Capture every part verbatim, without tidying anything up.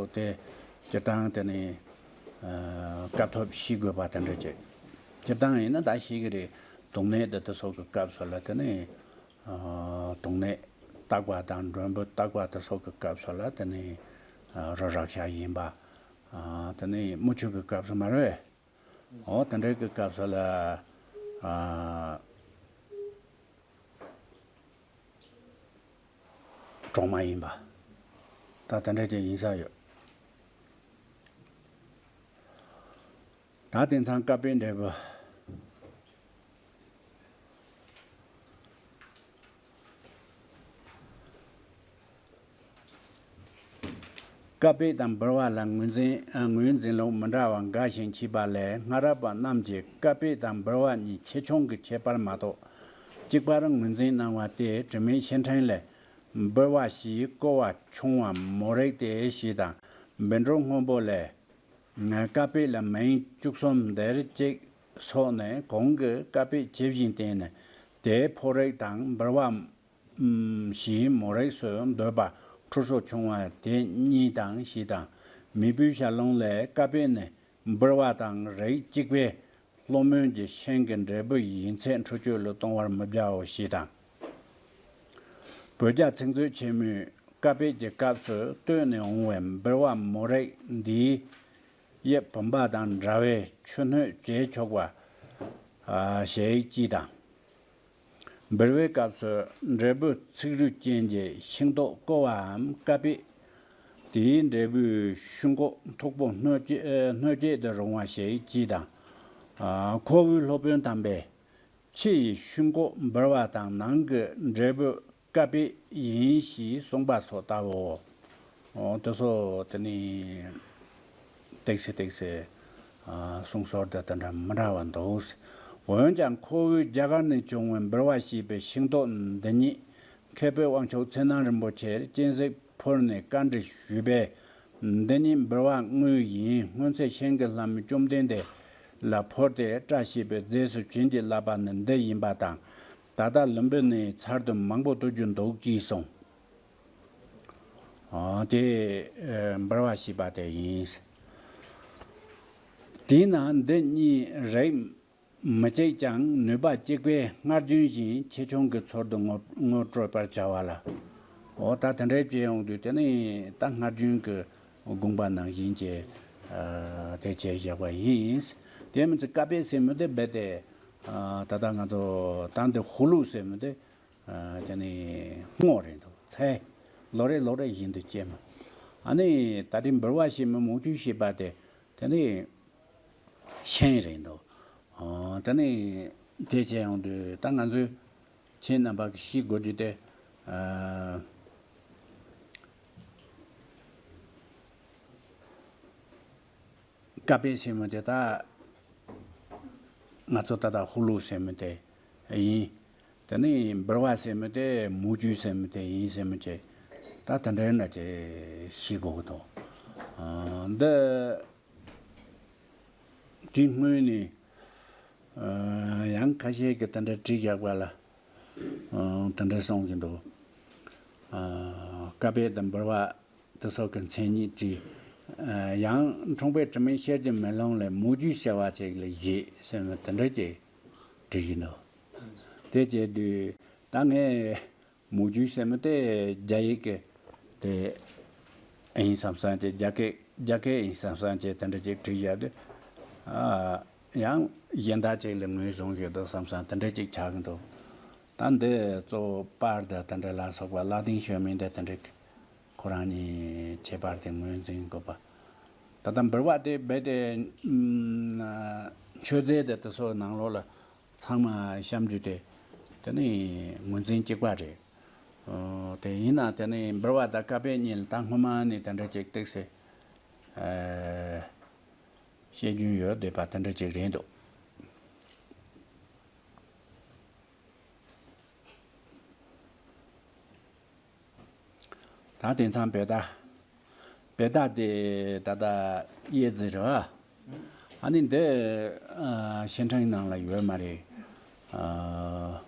དེ་སྤྱིར་བཏང་དེ་ནི་སྐབས་ཐོབ་ཤེས་དགོས་པ་དེ་འདྲ་ཅིག་སྤྱིར་བཏང་ཡིན་ན་ད་ཤེས་ཀྱི་རེད། རྡུང་ནད་དེ་དེ་སོགས་ཀྱི་སྐབས་སུ་ལ་དེ་ནི་རྡུང་ནད་བརྟག་པ་དང་མགྲོན་པོ་བརྟག་པ་དེ་སོགས་ཀྱི་སྐབས་སུ་ལ་དེ་ནི་རོ་རག་ཤ་ཡིན་པ། དེ་ནི་མུ་ཆུ་གི་སྐབས་སུ་མ་རེད། འོ་དེ་འདྲའི་གི་སྐབས་སུ་ལ་ཨ་གྲོག་མ་ཡིན་པ། ད་དེ་འདྲ་ཅིག་ཡིན་ས་ཡོད། ད་དེང་སང་ཀ་པེ་འབྲས་བུ། ཀ་པེ་དང་འབུལ་བ་ལ་ངོས་འཛིན་ཨ་ངོས་འཛིན་ལུགས་མི་འདྲ་བ་འགའ་ཞིག་མཆིས་པ་ལས། སྔ་རབས་པ་རྣམས་ཀྱིས་ཀ་པེ་དང་འབུལ་བ་གཉིས་ཆེ་ཆུང་གི་ཁྱད་པར་མ་གཏོགས་གཅིག་པར་ངོས་འཛིན་གནང་བ་སྟེ། དྲི་མེད་ཤེར་ཕྲེང་ལས། འབུལ་བ་ཞེས་བཀོལ་བ་ཆུང་བ་མོ་རིགས་ཏེ་ཞེས་དང་། བཻ་ཌཱུརྱ་སྔོན་པོ་ལས། ཀ་པེ་ལ་མིང་བཅུ་གསུམ་འདིར་གཅིག་སོགས་ནས། གོང་གི་ཀ་པེ་ཇི་བཞིན་བསྟན་ནས། དེའི་ཕོ་རིགས་དང་འབུལ་བ་ཞེས་མོ་རིགས་སུ་འདོད་པ་འཁྲུལ་སོ་ཆུང་བ་དེ་གཉིས་དང་ཞེས་དང་། མེས་པོའི་ཞལ་ལུང་ལས། ཀ་པེ་ནི་འབུལ་བ་དང་རིགས་གཅིག་པའི་སློབ་དཔོན་གྱི་ཤིང་གི་འབྲས་བུ་ཡིན་ཚད་འཁྲུལ་རྒྱུ་ལ་གཏོང་བར་མི་བྱའོ་ཞེས་དང་། བོད་རྒྱ་ཚིག་མཛོད་ཆེན་མོའི་ཀ་པེ་གྱི་སྐབས་སུ་བཏོན་ནས་འོང་བའི་འབུལ་བ་མོ་རིགས་འདིའི་དབྱིབས་བུམ་པ་དང་འདྲ་བས་ཆུ་སྣོད་བྱས་ཆོག་པ་ཞེས་གཅིག་དང་། འབུལ་བའི་སྐབས་སུ་འབྲས་བུ་ཚིག་རུས་ཅན་གྱི་ཤིང་ཏོག་བཀོལ་བའམ་ཀ་པེ། དེའི་འབྲས་བུའི་ཤུན་ཀོག་མཐུག་པོ་སྣོད་བཅད་སྣོད་བཅད་དུ་རུང་བ་ཞེས་གཅིག་དང་། ཁོ་བོའི་སློབ་དཔོན་དམ་པས། ཕྱི་ཡི་ཤུན་ཀོག་འབུལ་བ་དང་ནང་གི་འབྲས་བུ་ཀ་པེ་ཡིན་ཞེས་གསུངས་པ་སོགས་ལྟ་བུའོ། འོ་དེ་སོགས་དེ་ནི་ཏེག་སེ་ཏེག་སེ་གསུང་སྲོལ་དེ་དེ་འདྲ་མི་འདྲ་བ་འདུག་འོན་ཀྱང་ཁོ་བོའི་རྒྱ་གར་ནས་བྱུང་བའི་འབུལ་བ་ཞེས་པའི་ཤིང་ཏོག་འདི་ཉིད་མཁས་པའི་དབང་ཕྱུག་མཚན་ནག་རིན་པོ་ཆེར་སྤྱན་གཟིགས་ཕུལ་ནས་བཀའ་འདྲི་ཞུས་པས། འདི་ཉིད་འབུལ་བ་དངོས་ཡིན། སྔོན་ཚེ་ཤིང་གི་ལྷ་མོས་བཅོམ་ལྡན་འདས་ལ་ཕུལ་ཏེ་བཀྲ་ཤིས་པའི་རྫས་སུ་བྱིན་གྱིས་བརླབས་པ་ནི་འདི་ཡིན་པ་དང་། ད་ལྟ་ལུམ་བི་ནིའི་ཚལ་དུ་མང་པོ་བཏུ་རྒྱུ་འདུག་ཅེས་གསུངས། ཨ་དེ་ཨ་འབུལ་བ་ཞེས་པ་དེ་ཡིན། དེས་ན་འདི་གཉིས་རིགས་མི་གཅིག་ཀྱང་ནུས་པ་གཅིག་པས་སྔར་རྒྱུན་བཞིན་ཆེ་ཆུང་གི་ཚུལ་དུ་ངོ་ངོ་སྤྲོད་པར་བྱ་བ་ལ། འོ་ད་དེ་འདྲའི་བྱས་ཡོང་དུས་དེ་ནི་ད་སྔར་རྒྱུན་གྱི་དགོངས་པ་ནང་བཞིན་གྱི་ཨ་དེ་བྱས་བཞག་པ་ཡིན། དེ་མིན་ཚེ་ཀ་པེ་ཟེར་མི་དེ་རྦད་དེ་ཨ་ད་ལྟ་ང་ཚོ་ད་འདི་ཧུ་ལུ་ཟེར་མི་དེ། ཨ་དེ་ནི་སྔོ་རེད་འདུག་ཚལ་ལོ་རེ་ལོ་རེ་བཞིན་དུ་སྐྱེས་མ། ཨ་ནི་ད་རིང་འབུལ་བ་ཞེས་མི་མུ་ཁྱུད་ཞེས་པ་དེ་དེ་ནི་ཤིང་རེད་འདུག་ཨ་དེ་ནི་དེ་བྱས་ཡོང་དུས་ད་ང་ཚོས་ཁྱེད་རྣམ་པ་གི་ཤེས་དགོས་རྒྱུ་དེ་ཨ། ཀ་པེ་ཟེར་མི་དེ་ད་ང་ཚོ་ད་ལྟ་ཧུ་ལུ་ཟེར་མི་དེ་ཡིན། དེ་ནས་འབུལ་བ་ཟེར་མི་དེ་མུ་ཁྱུད་ཟེར་མི་དེ་ཡིན་ཟེར་མི་ཅེ་ད་དེ་འདྲའི་འདྲ་ཅེ་ཤེས་དགོས་ཀྱི་འདུག་ཨ་འདི་དེ་སྔོན་ནས་ཨ་ཡང་ཁ་ཤས་ཀྱིས་དེ་འདྲ་བྲིས་བཞག་པ་ལ་ཨ་དེ་འདྲ་གསུང་གི་འདུག་ཨ་ཀ་པེ་དང་འབུལ་བ། དེ་སོགས་ཀྱི་མཚན་ཉིད་བྲིས། ཡང་འཁྲུངས་པའི་དྲི་མེད་ཤེལ་གྱི་མེ་ལོང་ལས་མུ་ཁྱུད་ཟེར་བ་ཅིག་ལ་བཞེད་ཟེར་ནས་དེ་འདྲ་ཅིག་བྲིས་ཀྱི་འདུག་དེ་བྱས་དུས་ད་ངས་མུ་ཁྱུད་ཟེར་མི་དེ་རྒྱ་ཡིག་གི་དེ་ཡིན་བསམ་བསམ་ཅིག་རྒྱ་སྐད་རྒྱ་སྐད་ཡིན་བསམ་བསམ་ཅིག་དེ་འདྲ་ཅིག་བྲིས་བཞག་དུས་ཨ་ཡང་གཞན་དག་ཅིག་ལ་ངོས་བཟུང་བཞག་འདུག་བསམ་བསམ་དེ་འདྲ་ཅིག་ཆགས་ཀྱི་འདུག་ད་འདི་གཙོ་བོ་པར་དང་དེ་འདྲ་ལ་སོགས་པ་ལ་ཏིང་ཤོ་མིང་དང་དེ་འདྲ་ཁོ་རང་གཉིས་ཁྱད་པར་དེ་ངོས་འཛིན་དགོས་པ། ད་ལྟ་འབུལ་བ་དེ་རྦད་དེ་མཆོད་རྫས་དེ་དེ་ཚོ་ནང་ལོགས་ལ་ཚང་མ་བཤམས་རྒྱུ་དེ་དེ་ནི་ངོས་འཛིན་གཅིག་པ་རེད། ཨོ་དེ་ཡིན་ན་དེ་ནི་འབུལ་བ་དང་ཀ་པེ་གཉིས་ལ་ད་སྔོན་མ་ནས་དེ་འདྲ་ཅིག་ཏིག་སེ་ཨ་བཤད་རྒྱུན་ཡོད་བསྡད་པ་དེ་འདྲ་ཅིག་རེད་འདུག་ད་དེང་སང་བེ་ཏ། བེ་ཏ་དེ་ད་ལྟ་གཡས་ཟིན་རེད་བ། ཨ་ནི་འདི་ཨ་ཤེར་ཕྲེང་ནང་ལ་ཡོད་མ་རེད། ཨ།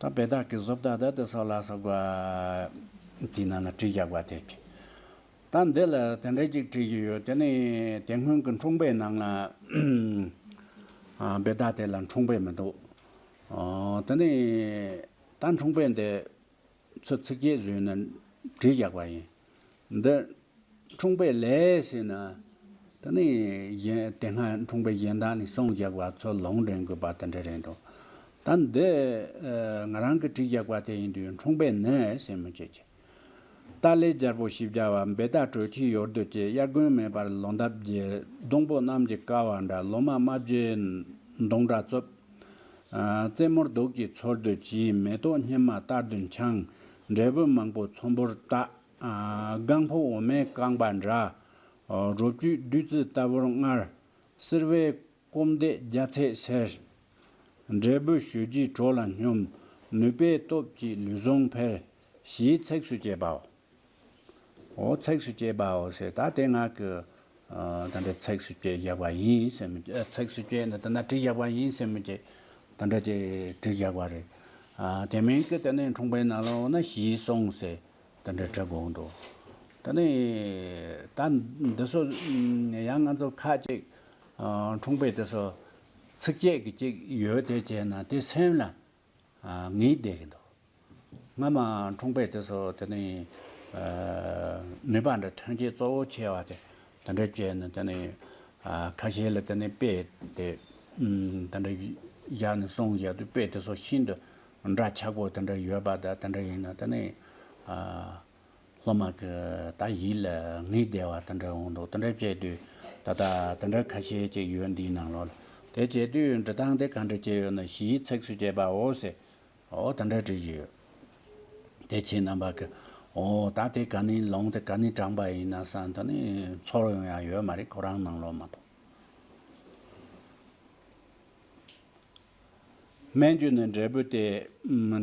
ད་བེ་ཏ་གི་བཟོ་ལྟ་ད་དེ་སོགས་ལ་སོགས་པ་དེའི་ནང་ལ་བྲིས་བཞག་པ་དེ་བྱས། ད་འདི་ལ་དེ་འདྲ་ཅིག་བྲིས་ཀྱི་ཡོད། དེ་ནས་དེ་སྔོན་གྱི་འཁྲུངས་པའི་ནང་ལ་ཨ་བེ་ཏ་དེ་ལ་འཁྲུངས་པས་མི་འདུག་ཨ་དེ་ནས་ད་འཁྲུངས་པས་འདི་ཚོ་ཚིགས་བཅད་བཟོས་ནས་བྲིས་བཞག་པ་ཡིན། འདི་འཁྲུངས་པའི་ལས་ཟེར་ན། ད་ནི་གཞན་དེ་སྔ་འཁྲུངས་པའི་གཞན་དག་ནི་གསུངས་བཞག་པ་ཚོ་ལུང་འདྲེན་དགོས་པ་དེ་འདྲ་རེད་འདུག་ད་འདི་ཨ་ང་རང་གིས་བྲིས་བཞག་པ་དེ་ཡིན་དུས། འཁྲུངས་པའི་ནི་ཟེར་མི་བྱེད་ཀྱི། ཏཱ་ལའི་རྒྱལ་པོ་ཞེས་བྱ་བ། བེ་ཏ་གྲོ་ཁྱི་ཡོལ་དུ་བཅད། དབྱར་དགུན་མེ་འབར་ལོ་འདབ་རྒྱས། སྡོང་པོ་གནམ་གྱི་ཀ་བ་འདྲ། ལོ་མ་རྨ་བྱའི་མདོངས་འདྲ་རྩུབ། ཨ་རྩེ་མོར་རྡོག་གིས་ཚོར་དུ་གྱིས། མེ་ཏོག་སྙེ་མ་ལྟར་དུ་འཆང་། འབྲས་བུ་མང་པོ་ཚོམ་བུར་བཏགས། ཨ་སྒང་ཕོ་འོ་མའི་རྐང་པ་འདྲ། ཨ་རོ་བཅུད་བདུད་རྩི་ལྟ་བུར་མངར། བསིལ་བའི་སྐོམ་འདས་རྒྱ་ཚད་སེར། འབྲས་བུ་ཞོད་རྒྱུའི་དྲོ་ལ་སྙོམས། ནུས་པའི་སྟོབས་ཀྱིས་ལུས་ཟུངས་འཕེལ། ཞེས་ཚིགས་སུ་བཅད་པའོ། འོ་ཚིགས་སུ་བཅད་པའོ་ཟེར། ད་དེ་ང་གི་ཨ་ད་འདྲ་ཚིགས་སུ་བཅད་བཞག་པ་ཡིན་ཟེར་མི། ཨ་ཚིགས་སུ་བཅད་ན་ད་ན་བྲིས་བཞག་པ་ཡིན་ཟེར་མི་བྱེད། ད་འདྲ་ཅིག་བྲིས་བཞག་པ་རེད། ཨ་དེ་མིན་གྱི་དེ་ནས་འཁྲུངས་པའི་ནང་ལོགས་ན་ཞེས་གསུངས་ཟེར་ད་འདྲ་བྲི་དགོས་འདུག་ད་ནི་ད་འདི་ཚོ་ཡང་ང་ཚོ་ཁ་ཅིག་ཨ་འཁྲུངས་པའི་དེ་ཚོ་ཚིགས་བཅད་ཀྱི་ཅིག་ཡོད། དེ་བྱས་ན་དེ་སེམས་ལ་ཨ་ངེས་བསྡད་ཀྱི་འདུག་སྔ་མ་འཁྲུངས་པའི་དེ་ཚོ་དེ་ནི་ཨ་ནུས་པ་འདྲ་ཐོན་སྐྱེད་གཙོ་བོ་ཆེ་བ་དེ་དེ་འདྲ་བྱས་ནས། དེ་ནི་ཨ་ཁ་ཤས་ལ་དེ་ནི་དཔེ་དེ་ཨུམ་དེ་འདྲ་བཞག་ནས་གསུངས་བཞག་དུས། དཔེ་དེ་ཚོ་ཤིན་ཏུ་འདྲ་ཆགས་པོ་དེ་འདྲ་ཡོད་པ། ད་དེ་འདྲ་ཡིན་ན་དེ་ནི་ཨ་སློབ་མ་གི་ད་ཡིད་ལ་ངེས་བསྡད་པ་དེ་འདྲ་འོང་འདུག་དེ་འདྲ་བྱས་དུས་ད་ལྟ་དེ་འདྲ་ཁ་ཤས་ཅིག་ཡོད་འདིའི་ནང་ལོགས་ལ། དེ་བྱས་དུས་འབྲི་སྟངས་དེ་ག་འདྲ་བྱས་ཡོད་ན། ཞེས་ཚིགས་སུ་བཅད་པའོ་ཟེར། འོ་དེ་འདྲ་བྲིས་ཀྱི་ཡོད། དེ་ཁྱེད་རྣམ་པ་གི་འོ་ད་དེ་ག་ནས་ལུང་དེ་ག་ནས་དྲངས་པ་ཡིན་ན་བསམ། ད་ནི་ཚོར་ཡོང་ཡ་ཡོད་མ་རེད། ཁོ་རང་ནང་ལོགས་མ་གཏོགས། སྨན་རྒྱུ་ནི་འབྲས་བུ་སྟེ།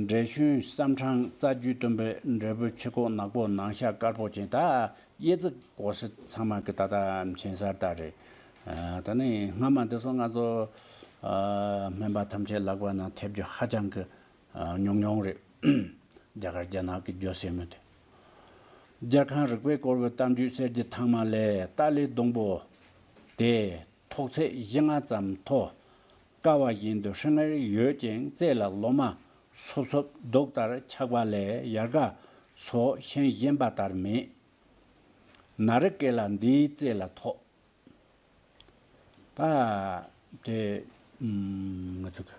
འབྲས་ཞུན་བསམ་ཕྲང་རྩ་རྒྱུས་བཏུམ་པའི་འབྲས་བུ་ཕྱི་ཁོག་ནག་པོ་ནང་ཤ་དཀར་པོ་ཅན། ད་གཡས་ཚིག་གོ་སི་ཚང་མ་གི་ད་ལྟ་མཁྱེན་གསལ་ལྟར་རེད། ཨ་ད་ནི་སྔ་མ་འདི་ཚོ་ང་ཚོ་ཨ་སྨན་པ་ཐམས་ཅད་ལག་པ་ནང་ཐེབས་རྒྱུ་ཧ་ཅང་གི་ཨ་ཉུང་ཉུང་རེད། རྒྱ་གར་རྒྱ་ནག་གི་རྒྱུ་ཟེར་མི་དེ། སྦྱར་ཁང་རིག་པའི་བསྐོར་བའི་གཏམ་རྒྱུད་གསེར་གྱི་ཐང་མ་ལས། ཏཱ་ལའི་སྡོང་པོ་དེ་ཐོག་ཚད་བཞི་ལྔ་ཙམ་མཐོ། ཀ་བ་བཞིན་དུ་ཧྲིང་ངེར་ཡོད་ཅིང་། རྩེ་ལ་ལོ་མ་སོབ་སོབ་རྡོག་ལྟར་ཆགས་པ་ལས། ཡལ་ག་སོགས་ཤིང་གཞན་པ་ལྟར་མེད། ན་རི་ཀེ་ལ་འདིའི་རྩེ་ལ་ཐོགས། ད་དེ་ཨུམ་ང་ཚོ་གི་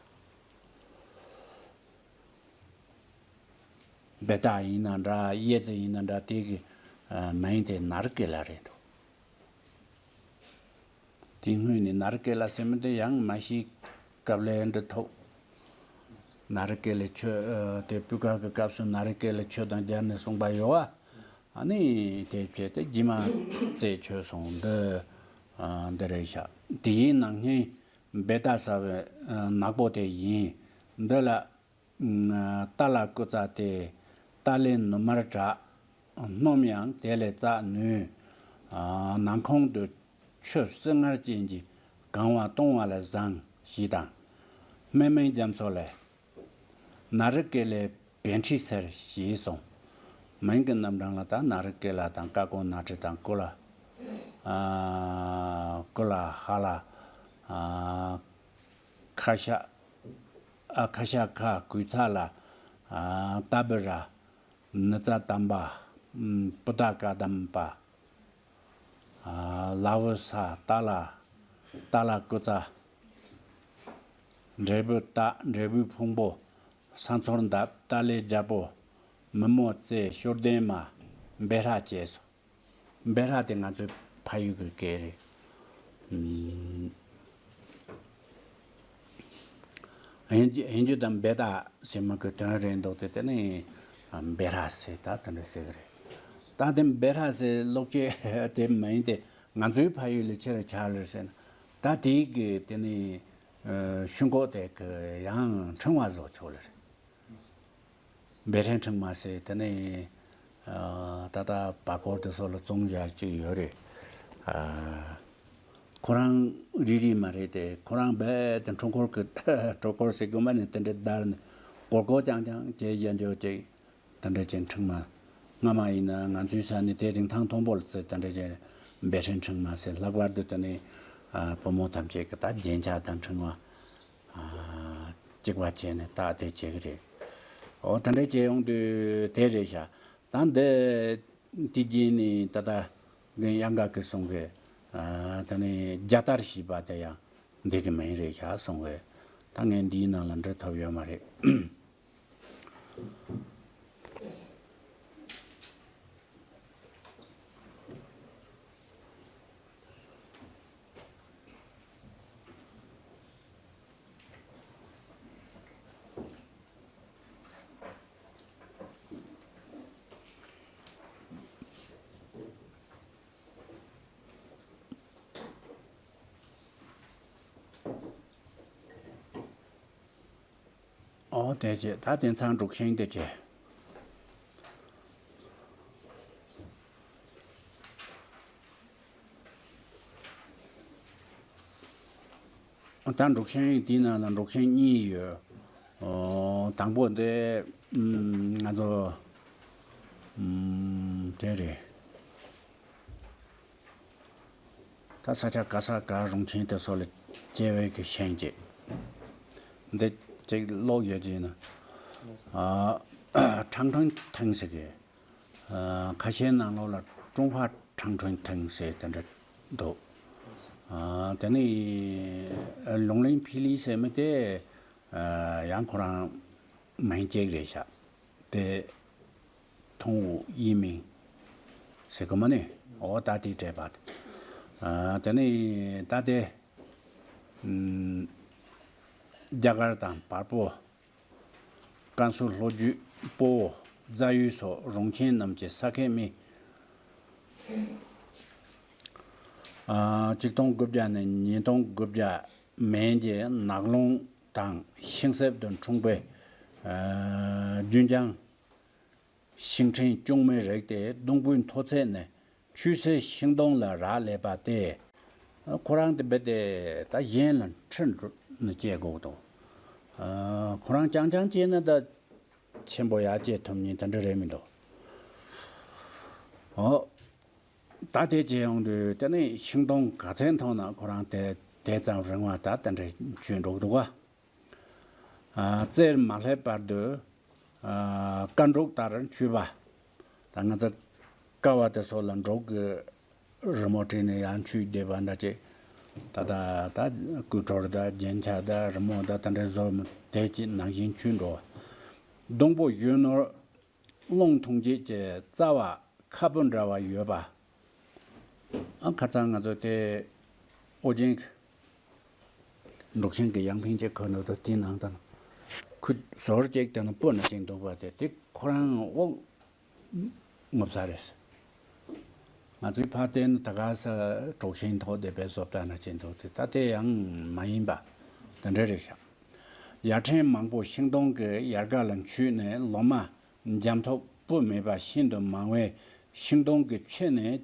བེ་ཏ་ཡིན་ན་འདྲ། གཡས་རྩེ་ཡིན་ན་འདྲ། དེ་གི་ཨ་མིང་དེ་ན་རི་ཀེ་ལ་རེད་འདུག་དེ་སྔོན་ནས་ན་རི་ཀེ་ལ་ཟེར་མི་དེ་ཡང་མ་ཤེས་སྐབས་ལ་འབྲི་ཐུབ། ན་རི་ཀེ་ལའི་ཆོས་ཨ་དེ་སྤུས་ཀ་གི་སྐབས་སུ་ན་རི་ཀེ་ལའི་ཆོས་དང་སྦྱར་ནས་གསུངས་པ་ཡོད་པ། ཨ་ནི་དེ་བྱས་ཏེ་རྗེས་མ་རྩད་ཆོད་སོང་། འདི་ཨ་འདི་རེད་ཤག་དེའི་ནང་བཞིན་བེ་ཏ་ཟེར་བའི་ཨ་ནག་པོ་དེ་ཡིན། འདི་ལ་ཨ་ཏཱ་ལ་སྐུ་རྩ་སྟེ། ཏཱ་ལའི་ནུ་མར་གྲགས། སྣུམ་ཡང་དེ་ལས་བཙགས་ནུས། ཨ་ནང་ཁོང་དུ་ཆུ་བསིལ་མངར་ཅན་གྱིས་གང་བ་གཏོང་བ་ལ་བཟང་ཞེས་དང་། སྨན་མིང་རྒྱ་མཚོ་ལས། ན་རི་ཀེ་ལའི་བད་མཁྲིས་སེལ་ཞེས་གསུངས། མིང་གི་རྣམ་གྲངས་ལ་ད་ན་རི་ཀེ་ལ་དང་། ཀ་ཀོ་ན་ཏྲི་དང་། ཀུ་ལ་ཨ་ཀུ་ལ་ཧ་ལ། ཨ་ཁ་ཤ་ཨ་ཁ་ཤ་ཁ། གུས་ཚ་ལ། ཨ་ཏ་བུ་ར། ནི་ཙ་དམ་པ། ཨུམ་པུ་ཏ་ཀ་དམ་པ། ཨ་ལ་བུ་ས། ཏཱ་ལ། ཏཱ་ལ་སྐུ་རྩ། འབྲས་བུ་སྟག་འབྲས་བུའི་ཕུང་པོ། ས་མཚོར་འདབ། ཏཱ་ལའི་རྒྱལ་པོ། མི་མོ་རྩེ། ཤོར་ལྡན་མ། བེ་ཧྲ་བཅས་སོ། བེ་ཧྲ་དེ་ང་ཚོའི་ཕ་ཡུལ་གྱི་སྐད་རེད། ཨུམ། ཡིན་རྒྱུ་ཡིན་རྒྱུ་དང་བེ་ཏ་ཟེར་མི་གི་དོན་རེད་འདུག་སྟེ། དེ་ནི་བེ་ཧྲ་ཟེར། ད་དེ་འདྲ་ཟེར་གི་རེད། ད་དེ་བེ་ཧྲ་ཟེར་ལོག་ཅེས་དེ་མ་ཡིན་ཏེ། ང་ཚོའི་ཕ་ཡུལ་ལ་ཆི་རེད་ཆ་རེད་ཟེར་ན། ད་དེའི་གི་དེ་ནི་ཨ་ཤུན་ཀོག་དེ་གི་ཡང་ཕྲེང་བ་བཟོ་ཆོག་ལེ་རེད། བེ་ཧྲེང་ཕྲེང་མ་ཟེར། དེ་ནས་ཨ་ད་ལྟ་བར་སྐོར་དེ་ཚོ་ལ་བཙོང་བྱ་ཅིག་ཡོད་རེད། ཨ་ཁོ་རང་རིལ་རིལ་མ་རེད་དེ། ཁོ་རང་རྦད་དེ་འཁྲུལ་འཁོར་གི་འཁྲུལ་འཁོར་ཟེར་དགོས་མ་ནི་དེ་འདྲ་བརྡར་ནས་ སྒོར་སྒོར་རྐྱང་རྐྱང་བྱས་བཞག་འཇོག་ཅིག་དེ་འདྲ་ཅིག་འཁྲུངས་མ། སྔ་མ་ཡིན་ན་ང་ཚོའི་ས་ནས་དེ་རིན་ཐང་མཐོན་པོ་ལ་བརྩི་དེ་འདྲ་ཅིག་འབད་བརྩོན་འཁྲུངས་མ་ཟེར། ལྷག་པར་དུ་དེ་ནས་ཨ་བུ་མོ་ཐམས་ཅད་ཀྱི་ད་རྒྱན་ཆ་དང་འཕྲེང་བ་ཨ་གཅིག་པ་བྱས་ནས་ད་དེ་བྱེད་ཀྱི་རེད། འོ་དེ་འདྲ་བྱས་ཡོང་དུས་དེ་རེད་ཤག་ད་འདི་དེ་རྗེས་ནས་ད་ལྟ་རྒན་གཡང་དགའ་གིས་གསུང་གི་ཨ་དེ་ནས་རྒྱལ་དར་ཞེས་པ་དེ་ཡང་འདི་གི་མིང་རེད་ཤག་གསུང་གི། ད་ངས་འདིའི་ནང་ལ་འབྲི་ཐུབ་ཡོད་མ་རེད། ཨོ་དེ་བྱས་ད་དེང་སང་འབྲུག་ཆེན་དེ་བྱས། ད་འབྲུག་ཆེན་དེའི་ནང་ལ་འབྲུག་ཆེན་གཉིས་ཡོད། ཨོ་དང་པོ་དེ་ཨམ་ང་ཚོ་ཨམ་དེ་རེད། ད་ས་ཆ་ག་ས་ག་རུང་ཆེན་དེ་ཚོ་ལ་སྐྱེ་བའི་གི་ཤན་གཅིག་འདི་གཅིག་ཀློག་ཡོད་ཀྱི་ན། ཨ་ཁྲང་ཁྲུན་ཐེང་ཟེར་གི། ཨ་ཁ་ཤས་ནང་ལོགས་ལ་ཀྲུང་ཧྭ་ཁྲང་ཁྲུན་ཐེང་ཟེར་དེ་འདྲ་འདུག་ཨ་དེ་ནི་ལུང་ལིང་ཕི་ལི་ཟེར་མི་དེ་ཨ་ཡང་ཁོ་རང་མིང་གཅིག་རེད་ཤག་དེ་ཐུང་ཝུ་དབྱི་མིང་ཟེར་གི་མ་ནི། འོ་ད་དེ་སྤྲད་པ། ཨ་དེ་ནི་ད་དེ་ཨམ་རྒྱ་གར་དང་བལ་པོ། ཀན་སུའུ་ལྷོ་རྒྱུད། སྤོ་བོ། རྫ་ཡུལ་སོགས་རོང་ཆེན་རྣམས་ཀྱི་ས་ཁད་མི། ཨ་གཅིག་སྟོང་དགུ་བརྒྱ་ནས་ཉིས་སྟོང་དགུ་བརྒྱ་མན་གྱི་ནགས་ཀློང་དང་ཤིང་གསེབ་ཏུ་འཁྲུངས་པའི་ཨ་རྒྱུན་ལྗང་ཤིང་ཕྲན་ལྕུང་མའི་རིགས་ཏེ་སྡོང་པོའི་མཐོ་ཚད་ནི་ཆོས་སྲིད་ཤིང་སྡོང་ལ་རག་ལས་པ་སྟེ། ཁོ་རང་དེ་རྦད་དེ་ད་གཞན་ལ་ཁྲིད་ནས་སྐྱེལ་དགོས་འདུག་ཁོ་རང་རྐྱང་རྐྱང་སྐྱེས་ན་ད་ཆེན་པོ་ཡར་སྐྱེས་ཐུབ་མཁན་དེ་འདྲ་རེད་མི་འདུག་འོ། ད་དེ་བྱས་ཡོང་དུས་དེ་ནས་ཤིང་སྡོང་ག་ཚད་མཐོ་ན་ཁོ་རང་དེ་དེ་ཙམ་རིང་བ་ད་དེ་འདྲ་བྱས་འགྲོ་གི་འདུག་ག་ཨ་རྩེར་མ་སླེབས་བར་དུ་ཨ་ཀ་འབྲུག་ལྟར་མཆོད་པ། ད་ང་ཚོ་ཀ་བ་དེ་སོགས་ལ་འབྲུག་གི་རི་མོ་བྲིས་ནས་ཡར་མཆོད་བསྡད་པ་འདྲ་ཅིག་ད་ད་ད་སྐུ་འཁྲུངས་ད་རྒྱན་ཆ་ད་རི་མོ་ད་དེ་འདྲ་བཟོ་མི་དེ་ཅིག་ནང་བཞིན་མཆོད་འགྲོ་བ། སྡོང་པོ་གཞོན་ནུར་རླུང་ཐུང་བྱེད་ཀྱི་རྩ་བ་ཁ་སྤུ་འདྲ་བ་ཡོད་པ། ཨ་ཁ་སང་ང་ཚོ་དེ་ཨོ་རྒྱན་གྱི་འབྲུག་ཆེན་གྱི་ཡང་ཕིང་ཅིག་གོན་འདུག་དེའི་ནང་དང་ཁུ་ཟོར་ཅིག་དེ་ནི་སྤུ་ན་ཅིག་འདུག་པ་དེ་དེ་ཁོ་རང་དབུགས་ངོ་ཚ་རེད། ང་ཚོའི་ཕ་དེ་ནི་ད་ག་ས་གྲོགས་ཤིང་ཐོག་དེ་པའི་བཟོ་ལྟ་ན་ཅིག་འདུག་དེ་ད་དེ་ཡང་མ་ཡིན་པ་དེ་འདྲ་རེད་ཤག་ཡར་ཕྲན་མང་པོ་ཤིང་སྡོང་གི་ཡལ་ག་ལ་འཁྱུད་ནས་ལོ་མ། འཇམ་ཐོག་སྤུ་མེད་པ་ཤིན་ཏུ་མང་བས་ཤིང་སྡོང་གི་ཆེ་ནས་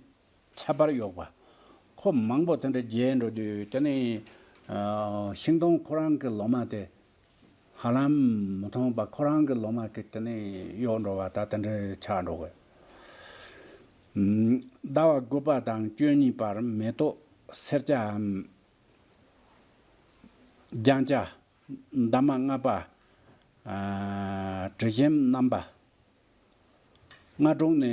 ཁྱད་པར་གཡོགས་པ། ཁོ་མང་པོ་དེ་འདྲ་རྒྱས་འགྲོ་དུས་དེ་ནས་ཤིང་སྡོང་ཁོ་རང་གི་ལོ་མ་དེ་ཧ་ལམ་མི་མཐོང་བ་ཁོ་རང་གི་ལོ་མ་གི་དེ་ནས་གཡོགས་འགྲོ་བ་ད་དེ་འདྲ་ཆགས་འགྲོ་གི། ཟླ་བ་དགུ་པ་དང་བཅུ་གཉིས་བར་མེ་ཏོག་སེར་སྐྱའམ་ལྗང་སྐྱ། འདབ་མ་ལྔ་པ། ཨ་དྲི་ཞིམ་རྣམ་པ། སྔ་དྲོ་ནས་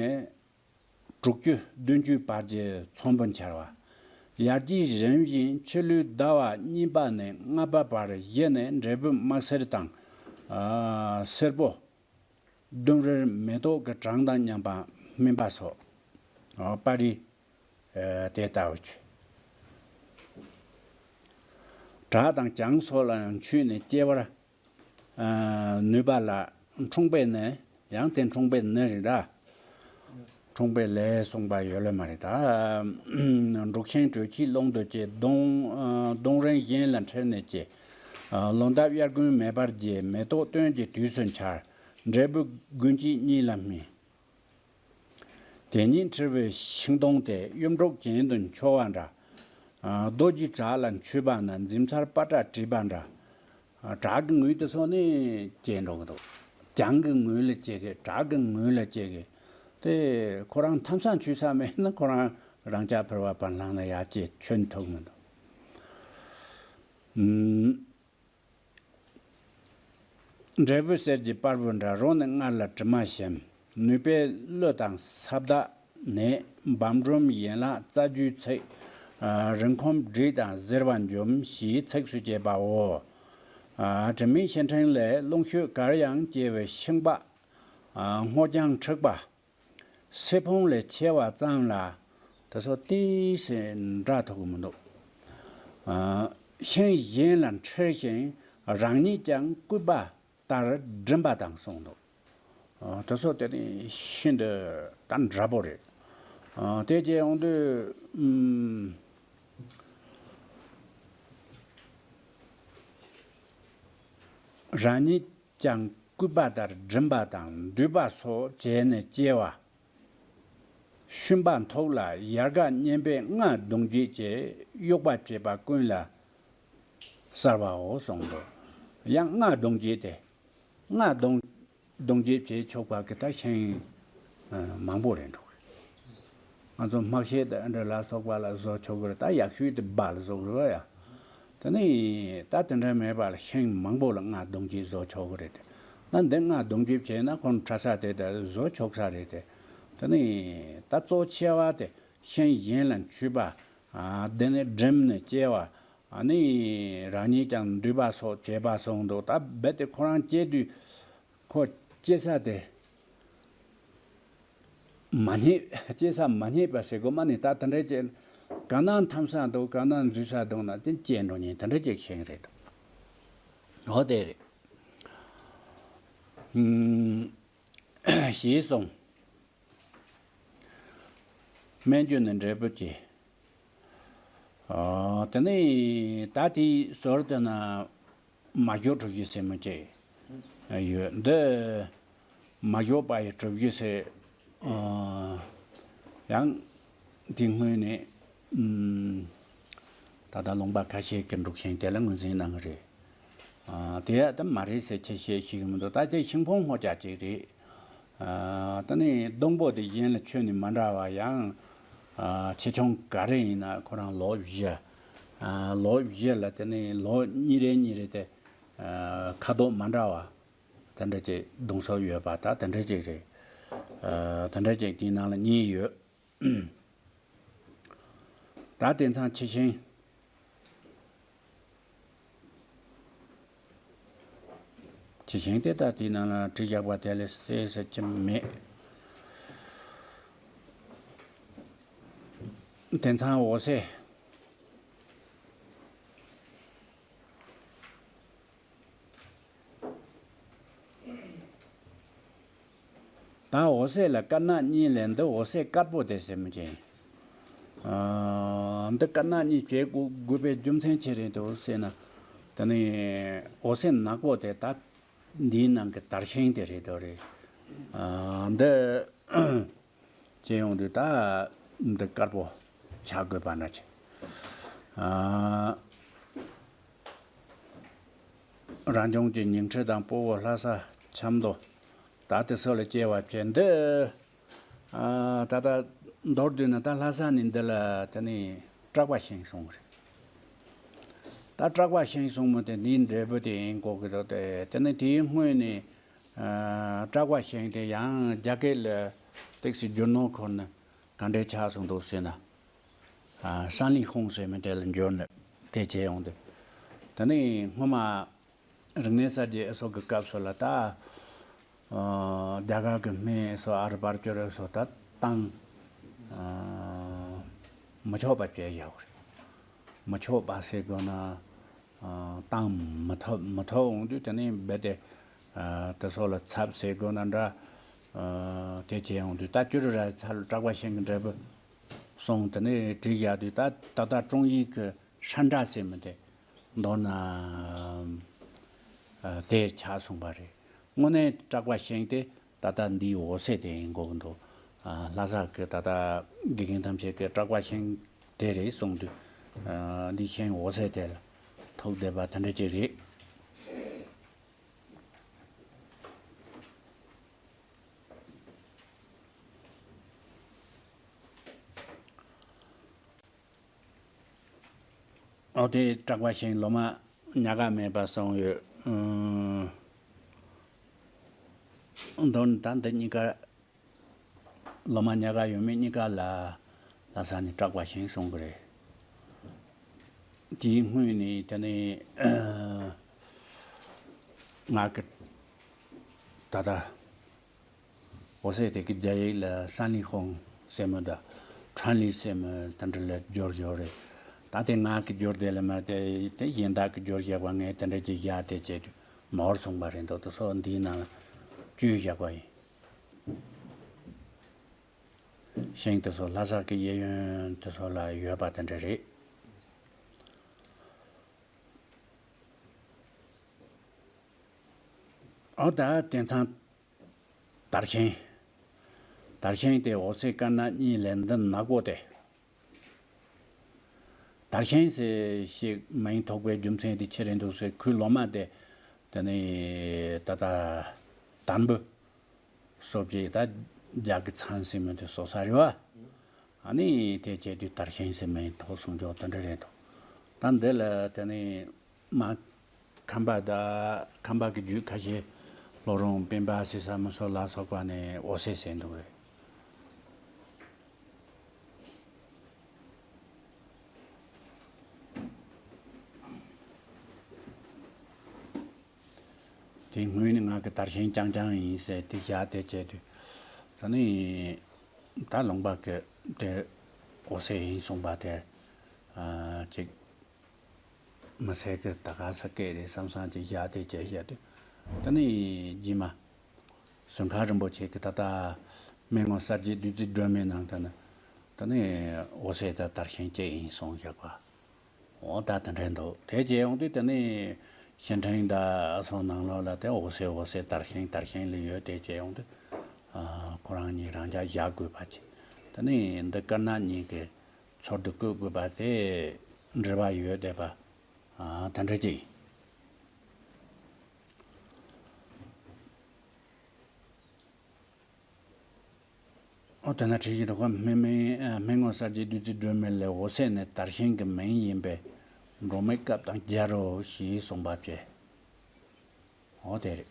དྲུག་ཅུ་བདུན་ཅུའི་བར་གྱི་ཚོམ་བུ་འཆར་བ། ཡར་རྒྱས་རིམ་བཞིན་ཕྱི་ལོའི་ཟླ་བ་གཉིས་པ་ནས་ལྔ་པ་བར་བཞི་ནས་འབྲས་བུ་དམར་སེར་དང་། ཨ་སེར་པོ། ལྡུམ་རར་མེ་ཏོག་གི་གྲངས་དང་མཉམ་པ་སྨིན་པ་སོགས། ཨ་པར་རིས། ཨ་དེ་ལྟ་བུ་བྱས། བྲག་དང་གྱང་སོགས་ལ་འཁྱུད་ནས་སྐྱེ་བར་ཨ་ནུས་པ་ལ་འཁྲུངས་པའི་ནི། ཡང་དེ་འཁྲུངས་པའི་ནི་རེད་ད། འཁྲུངས་པའི་ལས་གསུངས་པ་ཡོད་ལེ་མ་རེད་ད། འབྲུག་ཆེན་གྲོས་ཆོད་ཀློང་དུ་སྐྱེས། སྡོང་ཨ་སྡོང་རིང་གཞན་ལ་འཁྲིལ་ནས་སྐྱེས། ཨ་ལོ་འདབ་དབྱར་དགུན་མེ་འབར་རྒྱས། མེ་ཏོག་སྟོན་གྱི་དུས་སུ་འཆར། འབྲས་བུ་དགུན་དཔྱིད་གཉིས་ལ་སྨིན། དེ་ཉིད་འཁྲིལ་བའི་ཤིང་སྡོང་དེ་གཡུ་འབྲུག་གྱེན་དུ་འཕྱོ་བ་འདྲ། ཨ་རྡོ་རྗེའི་བྲག་ལ་འཁྱུད་པ་ན་འཛིན་མཚར་པ་ཏྲ་བྲིས་པ་འདྲ། བྲག་གི་ངོས་དེ་ཚོ་ནི་སྐྱེས་འགྲོ་གི་འདུག། གྱང་གི་ངོས་ལ་སྐྱེ་གི། བྲག་གི་ངོས་ལ་སྐྱེ་གི། དེ་ཁོ་རང་མཐའ་མཚམས་ཆུད་ས་མེད་ན། ཁོ་རང་རང་ཅག་ཕལ་བ་བར་སྣང་ན་ཡར་སྐྱེ་ཆོད་ཐུབ་མི་འདུག། ཨུམ། འབྲས་བུ་གསེར་གྱི་པར་བུ་འདྲ། རོ་ནི་མངར་ལ་དྲི་མ་ཞིམ། ནུས་པས་གླུ་དང་ས་བདག་ནད། བམ་སྒྲོམ་ཡན་ལག་རྩ་རྒྱུས་ཚིག། ཨ། རིན་གོང་བསྒྲིགས་དང་གཟེར་བ་འཇོམས། ཞེས་ཚིགས་སུ་བཅད་པའོ། ཨ། དྲི་མེད་ཕྱིར་འཕྲེང་ལས། རླུང་ཤུགས་གར་ཡང་སྐྱེ་བའི་ཤིང་པགས། ཨ། སྔོ་ལྗང་འཁྲིགས་པ། སེར་ཕུང་ལས་ཆེ་བ་ཙམ་ལ། དེ་ཚོ་ཏོག་ཙམ་འདྲ་ཐུབ་ཀྱི་མི་འདུག། ཨ། ཤིང་གཞན་ལ་འཁྲིལ་ཞིང་། རང་ཉིད་ཀྱང་སྐུད་པ་ལྟར་སྒྲིམ་པ་དང་གསུངས་འདུག། ཨ། དེ་ཚོ་དེ་ནི་ཤིན་ཏུ་ད་འདྲ་པོ་རེད། ཨ། དེ་བྱས་ཡོང་དུས། ཨུམ། རང་ཉིད་ཀྱང་སྐུད་པ་ལྟར་སྒྲིམ་པ་དང་འདུས་པ་སོགས་བྱས་ནས་སྐྱེ་བ། ཤུན་པ་མཐོག་ལ་ཡལ་ག་མཉེན་པས་རྔ་རྡུང་བྱེད་ཅེས། གཡོགས་པ་བྱེད་པ་ཀུན་ལ་གསལ་བའོ་གསུངས་འདུག། ཡང་རྔ་རྡུང་བྱེད་དེ། རྔ་རྡུང་རྡུང་རྡེག་བྱེད་ཆོག་པ་གི་ད་ཤིང་མང་པོ་རེད་འགྲོ་གི། ང་ཚོ་སྨག་ཤེད་དང་འདྲ་ལ་སོགས་པ་ལ་བཟོ་ཆོག་གི་རེད། ད་ཡག་ཤོས་དེ་སྦ་ལ་བཟོ་གི་རེད་ཡ། དེ་ནི་ད་དེ་འདྲ་མེད་པ་ལ་ཤིང་མང་པོ་ལ་རྔ་རྡུང་རྡེག་བཟོ་ཆོག་གི་རེད་དེ། ད་འདི་རྔ་རྡུང་རྡེག་བྱས་ན་ཁོང་ཁྲ་ས་དེ་ད་བཟོ་ཆོག་ས་རེད་དེ། དེ་ནི་ད་གཙོ་ཆེ་བ་དེ་ཤིང་གཞན་ལ་འཁྲུད་པ། ཨ། དེ་ནི་སྒྲིམ་ནས་སྐྱེ་བ། ཨ་ནི་རང་ཉིད་ཀྱང་འདུས་པ་སོགས་བྱེད་པ་གསུངས་འདུག། ད་རྦད་དེ་ཁོ་རང་སྐྱེ་དུས། ཁོ་སྐྱེ་ས་དེ་མ་རྙེད། སྐྱེ་ས་མ་རྙེད་པ་ཟེར་དགོས་མ་ནི། ད་དེ་འདྲ་ཅིག་གང་ན་འཐམ་ས་འདུག། གང་ན་འཛུལ་ས་འདུག་ན་དེ་སྐྱེ་འགྲོ་མཁན་དེ་འདྲ་ཅིག་ཤིང་རེད་འདུག། འོ་དེ་རེད། ཨུམ། ཞེས་གསུངས། སྨན་བཅོས་ནི་འབྲས་བུ་སྐྱེ། ཨ། དེ་ནས་ད་དེའི་ཟུར་དེ་ན་མ་ཞོ་གྲུ་བཞི་ཟེར་མི་ཅིག་ཡོད། འདི་མ་ཞོ་པ་ཡི་གྲུ་བཞི་ཟེར། ཨ། ཡང་དེ་སྔོན་ནས། ཨུམ། ད་ལྟ་ལུང་པ་ཁ་ཤས་ཀྱི་འབྲུག་ཤིང་དེ་ལ་ངོས་འཛིན་གནང་གི་རེད། ཨ། དེ་ཡང་ད་མ་རེད་ཟེར་ཁྱེད་བཤད་ཤེས་ཀྱི་མི་འདུག། ད་དེ་ཤིང་ཕུང་སྔོ་སྐྱ་ཅིག་རེད། ཨ། ད་ནི་སྡོང་པོ་དེ་གཞན་ལ་ཁྱོན་ནས་མ་འདྲ་བ་ཡང་། ཨ། ཆེ་ཆུང་ག་རེ་ཡིན་ན་ཁོ་རང་ལོ་བཞི། ཨ། ལོ་བཞི་ལ་དེ་ནི་ལོ་གཉིས་རེ་གཉིས་རེ་དེ། ཨ། ཁ་དོག་མ་འདྲ་བ་དེ་འདྲ་ཅིག་གདོང་སོགས་ཡོད་པ་ད་དེ་འདྲ་ཅིག་རེད། ཨ། དེ་འདྲ་ཅིག་དེའི་ནང་ལ་གཉིས་ཡོད། ད་དེང་སང་ཁྱི་ཤིང་། ཁྱི་ཤིང་དེ་ད་དེའི་ནང་ལ་བྲིས་བཞག་པ་དེ་ལས་གསལ་ཟེར་གྱི་མེད། དེང་སང་འོད་ཟེར། ད་འོད་ཟེར་ལ་དཀར་ནག་གཉིས་ལས་འདི་འོད་ཟེར་དཀར་པོ་དེ་ཟེར་མི་ཅན། ཨ། འདི་དཀར་ནག་གཉིས་བྱེད་དགོས་དགོས་པའི་རྒྱུ་མཚན་ཅི་རེད་འདུག་ཟེར་ན། དེ་ནི་འོད་ཟེར་ནག་པོ་དེ་ད་འདིའི་ནང་གི་དར་ཤིང་དེ་རེད་དོ་རེད། ཨ། འདི་བྱེད་ཡོང་དུས་ད་འདི་དཀར་པོ་ཆགས་དགོས་པ་འདྲ་ཅིག། ཨ། རང་བྱུང་གི་ཉིང་ཁྲི་དང་སྤོ་བོ་ལྷ་ས་ཆབ་མདོ། ད་དེ་སོགས་ལ་སྐྱེ་བ་བྱེད་འདི། ཨ། ད་ལྟ་མདོར་བསྡུས་ན་ད་ལྷ་ས་ནས་འདི་ལ་དེ་ནི་སྐྲག་པ་ཤིང་གསུངས་རེད། ད་སྐྲག་པ་ཤིང་གསུངས་མི་དེ་འདིའི་འབྲས་བུ་དེ་ཡིན་དགོས་ཀྱི་འདུག་སྟེ། དེ་ནི་དེའི་སྔོན་ནས། ཨ། སྐྲག་པ་ཤིང་དེ་ཡང་རྒྱ་སྐད་ལ་ཏོག་ཙམ་བསྒྱུར་ནོ་ཁོ་ན་ག་འདྲས་ཆགས་སོང་འདུག་ཟེར་ན། ཨ། ཧྲན་ལི་ཧུང་ཟེར་མི་དེ་ལ་འགྱུར་ནས་དེ་བྱས་ཡོང་དུས། དེ་ནི་སྔོན་མ་རིག་གནས་གསར་བརྗེ་སོགས་ཀྱི་སྐབས་སུ་ལ་ད། ཨ། རྒྱ་གར་གྱི་སྨན་སོགས་ཨ་རི་པར་བསྐྱོར་སོགས་ད་བཏང་། ཨ། མི་ཆོག་པ་བྱས་ཡོད་རེད། མི་ཆོག་པ་ཟེར་དགོས་ན། ཨ། བཏང་མི་ཐུབ་མི་ཐུབ་འོང་དུས་དེ་ནི་རྦད་དེ། ཨ། དེ་སོགས་ལ་ཚབ་ཟེར་དགོས་ན་འདྲ། ཨ། དེ་བྱས་ཡོང་དུས་ད་ཅུ་རི་ར་ཚ་ལ་སྐྲག་པ་ཤིང་གི་འབྲས་བུ་སོང་དེ་ནི་བྲིས་བཞག་དུས་ད་ད་ལྟ་ཀྲུང་ཡིག་གི་ཧྲན་ཏྲ་ཟེར་མི་དེ་མདོར་ན། ཨ། དེ་ཆགས་སོང་པ་རེད། དངོས་གནས་སྐྲག་པ་ཤིང་དེ་ད་ལྟ་འདིའི་འོད་ཟེར་དེ་ཡིན་དགོས་ཀྱི་འདུག། ཨ། ལྷ་ས་གི་ད་ལྟ་དགེ་རྒན་ཐམས་ཅད་ཀྱིས་སྐྲག་པ་ཤིང་དེ་རེད་གསུངས་དུས། ཨ། འདི་ཤིང་འོད་ཟེར་དེ་ལ་ཐུག་བསྡད་པ་དེ་འདྲ་ཅིག་རེད། ཨོ་དེ་གྲགས་པ་ཤིང་ལོ་མ་ཉག་ག་མེད་པ་སོང་ཡོད། ཨུམ། མདོར་ན་ད་འདི་གཉིས་ཀ་ལོ་མ་ཉག་ག་ཡོད་མེད་གཉིས་ཀ་ལ་ལྷ་ས་ནས་གྲགས་པ་ཤིང་གསུང་གི་རེད། དེའི་སྔོན་ནས་དེ་ནས་ང་གི་ད་ལྟ་འོ་ཟེར་དེ་གི་རྒྱ་ཡིག་ལ་山里红ཟེར་མོ་དང་川里ཟེར་མོ་དེ་འདྲ་ལ་སྦྱོར་ཡོད་རེད། ད་དེ་ང་གི་སྦྱོར་དེ་ལ་མ་དེ་དེ་གཞན་དག་གི་སྦྱོར་བཞག་པ་ངས་དེ་འདྲ་ཅིག་བཞག་དེ་བྱས་དུས་མོར་སོང་པ་རེད་འདུག་དེ་སོགས་འདིའི་ནང་ལ་བཅུས་བཞག་པ་ཡིན། ཤིང་དེ་ཚོ་ལྷ་ས་གི་གཡས་གཡོན་དེ་ཚོ་ལ་ཡོད་པ་དེ་འདྲ་རེད། ཨོ་ད་དེང་སང་དར་ཤིང་། དར་ཤིང་དེ་འོ་ཟེར་དཀར་ནག་གཉིས་ལས་འདི་ནག་པོ་དེ། དར་ཤིང་ཟེར་ཞིག་མིང་ཐོགས་པའི་རྒྱུ་མཚན་དེ་ཆི་རེད་འདུག་ཟེར་ཁོའི་ལོ་མ་དེ་དེ་ནི་ད་ལྟ་དར་འབུ། སོབ་ཅིག་ད་རྒྱ་གི་ཚང་ཟེར་མི་དེ་སོ་ས་རེད་བ། ཨ་ནི་དེ་བྱས་དུས་དར་ཤིང་ཟེར་མིང་ཐོགས་སོང་ཅོག་དེ་འདྲ་རེད་འདུག་ད་འདི་ལ་དེ་ནི་མ་ཁམས་པ་ད་ཁམས་པ་གི་རྒྱུད་ཁ་ཤས་ལྷོ་རོང་སྤེན་པ་ཟེར་ས་མི་སོ་ལ་སོགས་པ་ནས་འོ་ཟེར་ཟེར་འདུག་རེད། དེ་སྔོན་ནས་ང་གི་དར་ཤིང་རྐྱང་རྐྱང་ཡིན་ཟེར་དེ་བཞག་དེ་བྱས་དུས། ད་ནི་ད་ལུང་པ་གི་དེ་འོ་ཟེར་ཡིན་གསུངས་པ་དེ་ཨ་ཅིག་མི་ཟེར་གི་ད་ག་ས་སྐད་རེད་བསམ་བསམ་ཅིག་བཞག་དེ་བྱས་བཞག་དུས། ད་ནི་རྗེས་མ་ཟུར་མཁན་རིན་པོ་ཆེ་གི་ད་ལྟ་སྨན་ངོ་གསལ་བྱེད་བདུད་རྩི་སྒྲོན་མེའི་ནང་དུ་ནི་ད་ནི་འོ་ཟེར་ད་དར་ཤིང་སྐྱེས་ཡིན་གསུངས་བཞག་པ། འོ་ད་དེ་འདྲ་འདུག་དེ་བྱས་ཡོང་དུས་དེ་ནི་ཤིང་ཕྲན་དང་སོང་ནང་ལོགས་ལ་དེ་འོ་ཟེར་འོ་ཟེར་དར་ཤིང་དར་ཤིང་ལ་ཡོད་དེ་བྱས་ཡོང་དུས། ཨ་ཁོ་རང་གཉིས་རང་འཇགས་བཞག་དགོས་པ་ཅིག་དེ་ནི་འདི་དཀར་ནག་གཉིས་ཀྱི་ཚུལ་དུ་བཀོད་དགོས་པ་དེ་འབྲེལ་བ་ཡོད་བསྡད་པ། ཨ་དེ་འདྲ་ཅིག་ཨོ་དེ་ན་བྲིས་ཀྱི་འདུག་ག་སྨན་སྨན་ཨ་སྨན་ངོ་གསལ་བྱེད་བདུད་རྩི་སྒྲོན་མེ་ལས་འོ་ཟེར་ནི་དར་ཤིང་གི་མིང་ཡིན་པས་འབྲོག་མི་སྐབས་དང་སྦྱར་རོ་ཞེས་གསུངས་པ་བཅས། འོ་དེ་རེད།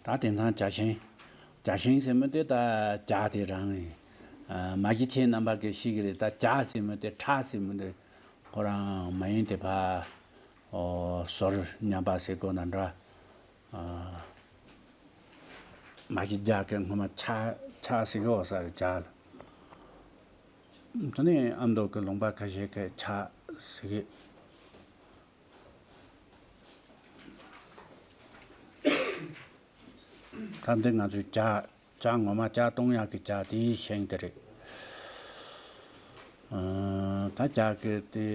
ད་དེང་སང་ཇ་ཤིང་། ཇ་ཤིང་ཟེར་མི་དེ་ད་ཇ་དེ་རང་ཡིན། ཨ་མ་གཞི་ཁྱེད་རྣམ་པ་གིས་ཤེས་ཀྱི་རེད། ད་ཇ་ཟེར་མི་དེ་ཁྲག་ཟེར་མི་དེ་ཁོ་རང་མ་ཡིན་དེ་ཕ། ཨོ་ཟོར་མཉམ་པ་ཟེར་དགོས་ན་འདྲ། ཨ་མ་གཞི་ཇ་གི་སྔོན་མ་ཆ་ཆ་ཟེར་གི་འོ་ས་རེད་ཇ་ལ། དེ་ནས་ཨ་མདོ་གི་ལུང་པ་ཁ་ཤས་ཀྱིས་ཇ་ཟེར་གི། ད་འདི་ང་ཚོའི་ཇ། ཇ་ངོ་མ་ཇ་བཏུང་ཡག་གི་ཇ་དེའི་ཤིང་དེ་རེད། ཨ་ད་ཇ་གི་དེ་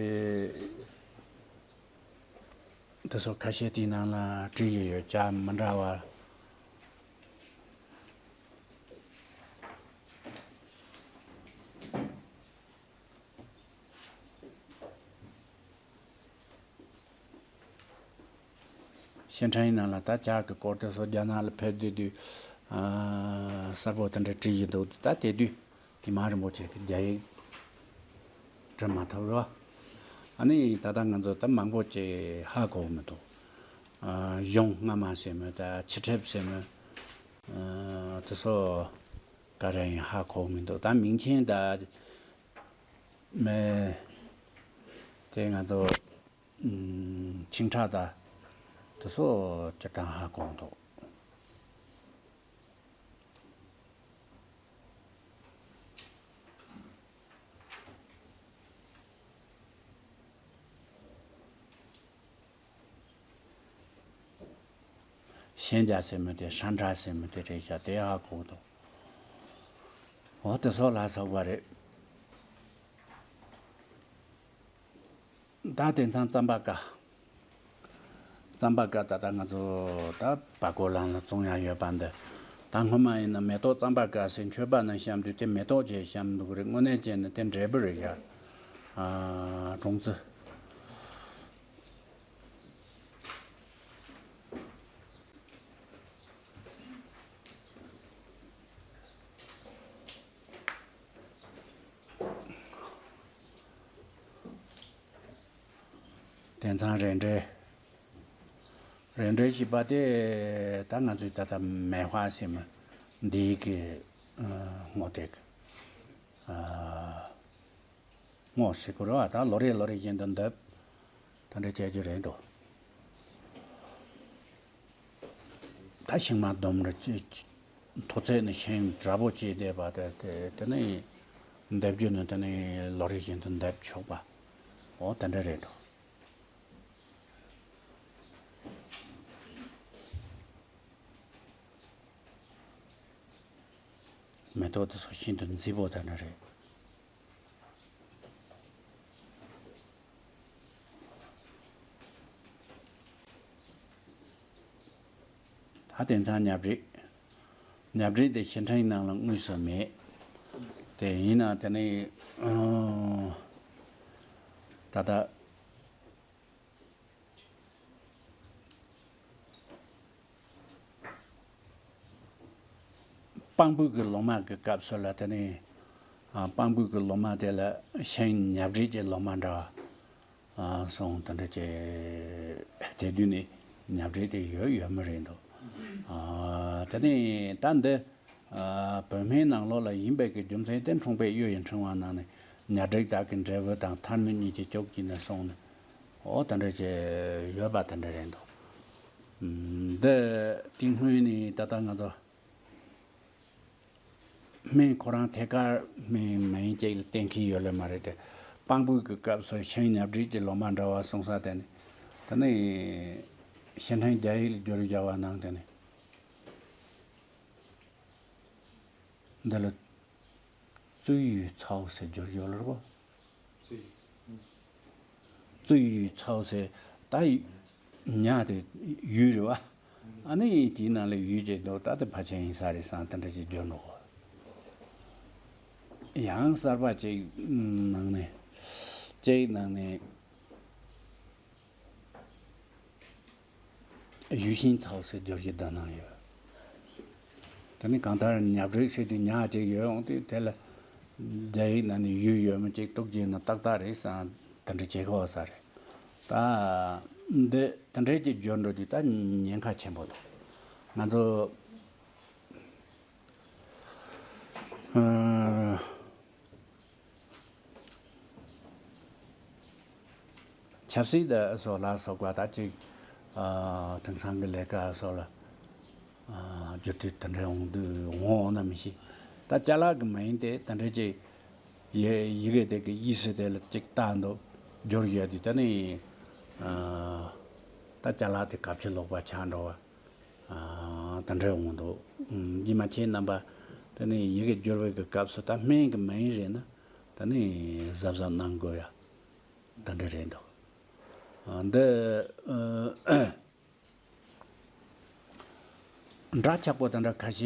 དེ་ཚོ་ཁ་ཤས་དེའི་ནང་ལ་བྲིས་ཡོད་ཡོད་ཇ་མི་འདྲ་བ། ཤིང་ཕྲན་ཡིན་ན་ལ་ད་ཇ་གི་སྐོར་དེ་ཚོ་རྒྱ་ནག་ལ་ཕེབས་དུས་དུས་ཨ་གསལ་པོ་དེ་འདྲ་བྲིས་ཡིན་འདུག་ད་དེ་དུས་དེ་མ་རིན་པོ་ཆེ་གི་རྒྱ་ཡིག་འབྲི་མ་ཐུབ་རོ། ཨ་ནི་ད་ལྟ་ང་ཚོ་ད་མང་པོ་ཅིག་ཧ་གོ་མི་འདུག་ཨ་གཞུང་སྔ་མ་ཟེར་མོད་ད་ཕྱི་ཁྲིབ་ཟེར་མོད་ཨ་དེ་ཚོ་ག་རེ་ཡིན་ཧ་གོ་མི་འདུག་ད་མིང་ཆེན་ད་མེད་དེ་ང་ཚོ། ཨུམ། ཆིངས་ཁྲག་དང་དེ་ཚོ་སྤྱིར་བཏང་ཧ་གོ་འདུག་ཤན་སྦྱར་ཟེར་མི་དེ་ཧྲན་ཁྲག་ཟེར་མི་དེ་རེད་ཤག་དེ་ཧ་གོ་འདུག་འོ་དེ་ཚོ་ལ་སོགས་པ་རེད། ད་དེང་སང་རྩམ་པ་ཀ། རྩམ་པ་ཀ་ད་ལྟ་ང་ཚོ་ད་བར་སྐོར་ལམ་ལ་བཙོང་ཡག་ཡོད་པ་འདི། ད་སྔོན་མ་ཡིན་ན་མེ་ཏོག་རྩམ་པ་ཀ་ཟེར་མཆོད་པ་ནང་བཤམས་དུས་དེ་མེ་ཏོག་ཅེས་བཤམས་འདུག་རེད། དངོས་གནས་བྱས་ན་དེ་འབྲས་བུ་རེད་ཡ། ཨ་གྲོང་ཚོ། དེང་སང་རེ་འདྲའི་རེ་འདྲའི་ཞིག་པ་དེ་ད་ང་ཚོའི་ད་ལྟ་梅花ཟེར་མི་འདིའི་གི་ངོ་དེབ་ངོ་ཟེར་དགོས་རེད་བ། ད་ལོ་རེ་ལོ་རེ་བཞིན་དུ་འདེབས་ད་འདྲ་བྱེད་རྒྱུ་རེད་འདུག་ད་ཤིང་མ་སྡོམ་རེ་ཅི་མཐོ་ཚད་ནི་ཤིང་འདྲ་པོ་ཅིག་བསྡད་པ་དེ་དེ་དེ་ནི་འདེབས་རྒྱུ་ནི་དེ་ནི་ལོ་རེ་བཞིན་དུ་འདེབས་ཆོག་པ། འོ་དེ་འདྲ་རེད་འདུག་མེ་ཏོག་དེ་ཚོ་ཤིན་ཏུ་མཛེས་པོ་དེ་འདྲ་རེད། ད་དེང་སང་ཉ་སྦྲིད། ཉ་སྦྲིད་དེ་ཕྱིར་འཐེན་ནང་ལ་དངོས་སུ་མེད། དེ་ཡིན་ན་དེ་ནི་ཨ་ད་ལྟ་སྤང་སྤོས་ཀྱི་ལོ་མ་གི་སྐབས་སུ་ལ་དེ་ནི་ཨ་སྤང་སྤོས་ཀྱི་ལོ་མ་དེ་ལ་ཤིང་ཉ་སྦྲིད་ཀྱི་ལོ་མ་འདྲ་བ། ཨ་སོང་དེ་འདྲ་བྱས་དེ་དུས་ནས་ཉ་སྦྲིད་དེ་ཡོད་ཡོད་མ་རེད་འདུག་ཨ་དེ་ནས་ད་འདི་ཨ་བོད་སྨན་ནང་ལོགས་ལ་ཡིན་པའི་གི་རྒྱུ་མཚན་དེ་འཁྲུངས་པའི་གཡུ་ཡི་ཕྲེང་བ་ནང་ནས་ཉ་སྦྲིད་དག་གི་འབྲས་བུ་དང་ཐལ་མོ་གཉིས་ཀྱི་ལྕོག་གྱིས་ནས་སོང་ནས་འོ་དེ་འདྲ་བྱས་ཡོད་པ་དེ་འདྲ་རེད་འདུག་འདི་དེ་སྔོན་ནས་ད་ལྟ་ང་ཚོ། སྨན་ཁོ་རང་ཐད་ཀར་སྨན་མིང་ཅིག་ལ་བརྟེན་གྱི་ཡོད་ལེ་མ་རེད་དེ། སྤང་སྤོས་ཀྱི་སྐབས་སུ་ཤིང་ཉ་སྦྲིད་ཀྱི་ལོ་མ་འདྲ་བ་གསུངས་ས་དེ་ནི། དེ་ནི་ཕྱིར་འཐེན་རྒྱ་ཡིག་ལ་བསྒྱུར་བཞག་པ་ནང་དེ་ནི། འདི་ལ་བཙུགས་ཡུལ་ཚའོ་ཟེར་བསྒྱུར་ཡོད་ལ་རོ། བཙུགས་ཡུལ་ཚའོ་ཟེར་ད་ཉ་དེ་ཡུལ་རེད་བ། ཨ་ནི་དེའི་ནང་ལ་ཡུལ་ཅིག་འདུག་ད་དེ་ཕལ་ཆེར་ཡིན་ས་རེད་བསམ་དེ་འདྲ་ཞིག་བརྗོད་འགྲོ་གོ། ཡང་གསར་པ་ཅིག་ནང་ནས་ཅིག་ནང་ནས། ཡུལ་ཤིང་ཚའོ་ཟེར་བསྒྱུར་གྱི་བསྡད་གནང་ཡོད། དེ་ནི་གང་ལྟར་ཉ་སྦྲིད་ཟེར་དུས་ཉ་ཅིག་ཡོད་འོང་དུས་དེ་ལ་རྒྱ་ཡིག་ནང་ནས་ཡུལ་ཡོད་མེད་ཅིག་གཏུགས་རྒྱུ་ན་ཏག་ཏག་རེད་བསམ་དེ་འདྲ་བྱེད་ཀྱི་ཡོད་ས་རེད། ད་འདི་དེ་འདྲའི་ཅིག་བསྒྱུར་འགྲོ་དུས་ད་ཉེན་ཁ་ཆེན་པོ་འདུག་ང་ཚོ་ཨ། ཆབ་སྲིད་དང་སོགས་ལ་སོགས་པ་ད་ཅིག་ཨ་དེང་སང་གི་ལས་ཀ་སོགས་ལ་ཨ་བསྒྱུར་དུས་དེ་འདྲ་འོང་དུས་འོང་འོང་ན་མི་ཤེས། ད་ཅ་ལག་གི་མ་ཡིན་ཏེ་དེ་འདྲ་ཅིག་ཡི་ཡི་གེ་དེ་གི་དབྱིབས་སུ་དེ་ལ་ཅིག་བཏགས་འདུག་བསྒྱུར་ཡོད་དུས་ད་ནི་ཨ་ད་ཅ་ལག་དེ་གབ་ཆུ་ལོག་པ་ཆགས་འགྲོ་བ། ཨ་དེ་འདྲ་འོང་འདུག་ཨུམ། ཡིད་མ་ཆེས་རྣམ་པ། དེ་ནས་ཡི་གེ་བསྒྱུར་བའི་གི་སྐབས་སུ་ད་སྨན་གྱི་མ་ཡིན་རེད་ན། དེ་ནས་གཟབ་གཟབ་གནང་དགོས་ཡ། དེ་འདྲ་རེད་འདུག་ཨ་འདི་ཨ་འདྲ་ཆགས་པོ་དེ་འདྲ་ཁ་ཤས་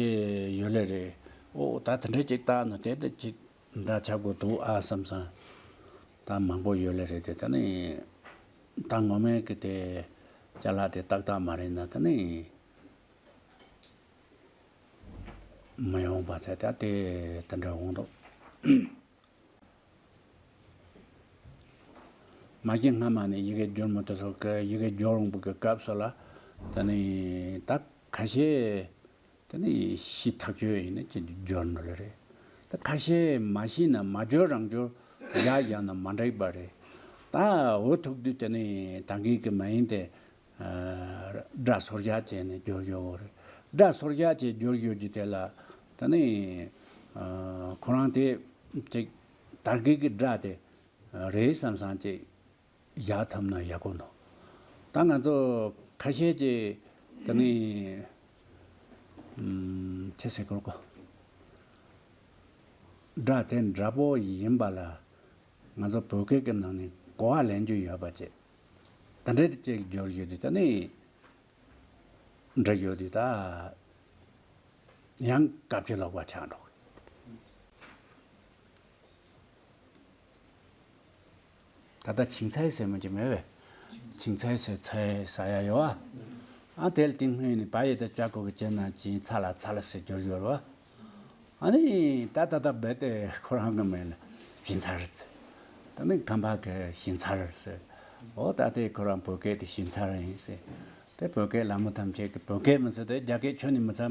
ཡོད་ལེ་རེད། ཨོ་ད་དེ་འདྲ་ཅིག་བཏགས་ན་དེ་དེ་ཅིག་འདྲ་ཆགས་པོ་འདུག་ཨ་བསམ་བསམ། ད་མང་པོ་ཡོད་ལེ་རེད་དེ་ད་ནི། ད་ངོ་མའི་གི་དེ་ཅ་ལག་དེ་ཏག་ཏག་མ་རེད་ན་ད་ནི། མི་ཡོང་པ་དེ་ད་དེ་དེ་འདྲ་འོང་འདུག་མ་གཞི་སྔ་མ་ནས་ཡི་གེ་སྒྱུར་མི་དེ་ཚོ་གི་ཡི་གེ་སྒྱུར་འོང་པའི་གི་སྐབས་སུ་ལ་ད་ནི་ད་ཁ་ཤས་ད་ནི་ཤེས་ཐག་ཆོད་ཡིན་ན་ཅི་སྒྱུར་འགྲོ་ལེ་རེད། ད་ཁ་ཤས་མ་ཤེས་ན་མ་སྒྱུར་རང་སྒྱུར་ཡག་ཡག་ན་མ་འགྲིག་པ་རེད། ད་འུ་ཐུག་དུས་ད་ནི་ད་གིན་གི་མ་ཡིན་ཏེ། སྒྲ་སོར་བཞག་བྱས་ནས་སྦྱོར་ཡོད་རེད། སྒྲ་སོར་བཞག་བྱས་སྦྱོར་ཡོད་ཀྱི་དེ་ལ་ད་ནི་ཁོ་རང་དེ་ཅིག་དར་རྒུད་ཀྱི་སྒྲ་དེ་རེད་བསམ་བསམ་ཅིག་བཞག་ཐུབ་ན་ཡག་པོ་འདུག་ད་ང་ཚོ་ཁ་ཤས་ཀྱིས་ད་ནི་ཅི་ཟེར་དགོས་གོ། སྒྲ་དེ་འདྲ་པོ་ཡིན་པ་ལ་ང་ཚོ་བོད་སྐད་ཀྱི་ནང་ནས་གོ་བ་ལེན་རྒྱུ་ཡོད་པ་ཅིག་ད་འདྲ་ཅིག་སྦྱོར་ཡོད་དུས་ད་ནི། འགྲིག་ཡོད་དུས་ད། ཡང་སྐབས་ཆེ་ལོག་པ་ཆགས་འགྲོ། ད་ལྟ་ཆིང་ཚའེ་ཟེར་མི་ཅིག་མེད་པས། ཆིང་ཚའེ་ཟེར་ཚའེ་ཟ་ཡ་ཡོད་ཨ། ཨ་དེ་ལ་དེ་སྔོན་ནས་བ་ཡི་ད་ཅ་གོ་གི་ཅན་ན་ཅིང་ཚ་ལ་ཚ་ལ་ཟེར་སྦྱོར་ཡོད་རེད་བ། ཨ་ནི་ད་ད་ད་རྦད་དེ་ཁོ་རང་གི་མིང་ལ་ཞིང་ཚར་ཟེར། ད་ནི་ཁམས་པ་གི་ཞིང་ཚར་ཟེར། འོ་ད་དེ་ཁོ་རང་བོད་སྐད་དེ་ཤིང་ཚར་ཡིན་ཟེར། དེ་བོད་སྐད་ལ་མོ་ཐམས་ཅད་ཀྱི་བོད་སྐད་མི་ཚེ་དེ་རྒྱ་སྐད་ཁྱོན་ནས་མི་ཚར་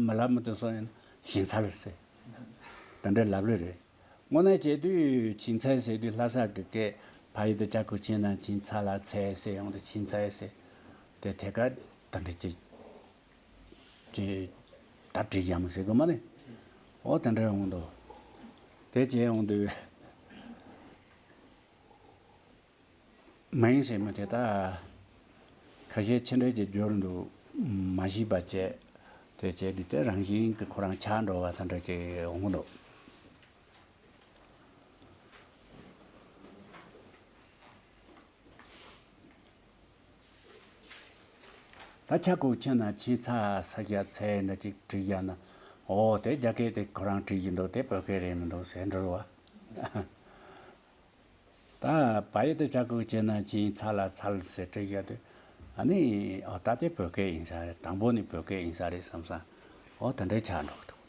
མི་ལབ་མི་དུ་སོང་ཡིན་ཤིང་ཚར་ཟེར། དེ་འདྲའི་ལབ་རེ་རེད། དངོས་གནས་བྱས་དུས་ཆིང་ཚའེ་ཟེར་དུས་ལྷ་ས་གི་སྐད་ཕ་ཡུལ་དུ་ཅ་ཁུ་ཆིང་ན་ཆིང་ཚ་ལ་ཚའེ་ཟེར་ཡོང་དུས་ཆིང་ཚའེ་ཟེར། དེ་ཐད་ཀར་ད་འདྲ་ཅིག་ཅིག་ད་བྲིས་ཡམ་ཟེར་གི་མ་ནི། འོ་དེ་འདྲ་ཡོང་འདུག་དེ་བྱས་ཡོང་དུས། མིང་ཟེར་མི་དེ་ད་ཁ་ཤས་ཕྱི་འདྲ་ཅིག་སྦྱོར་འདུག་མ་ཤེས་པ་བྱས། དེ་བྱས་དུས་དེ་རང་བཞིན་གྱི་ཁོ་རང་ཆགས་འགྲོ་བ་དེ་འདྲ་ཅིག་འོང་གི་འདུག་ད་ཆ་ཁུ་ཆེ་ན་ཆིང་ཚ་ས་ཞ་ཚའེ་འདྲ་ཅིག་བྲིས་ཡ་ན། འོ་དེ་རྒྱ་སྐད་དེ་ཁོ་རང་བྲིས་ཀྱི་འདུག་དེ་བོད་སྐད་རེད་མི་འདུག་ཟེར་འགྲོ་བ། ད་བ་ཡི་དེ་ཆ་ཁུ་ཆེ་ན་ཆིང་ཚ་ལ་ཚལ་ཟེར་བྲིས་ཡ་དུས། ཨ་ནི་འོ་ད་དེ་བོད་སྐད་ཡིན་ས་རེད། དང་པོ་ནི་བོད་སྐད་ཡིན་ས་རེད་བསམ་ས། འོ་དེ་འདྲའི་ཆགས་འགྲོ་གི་འདུག་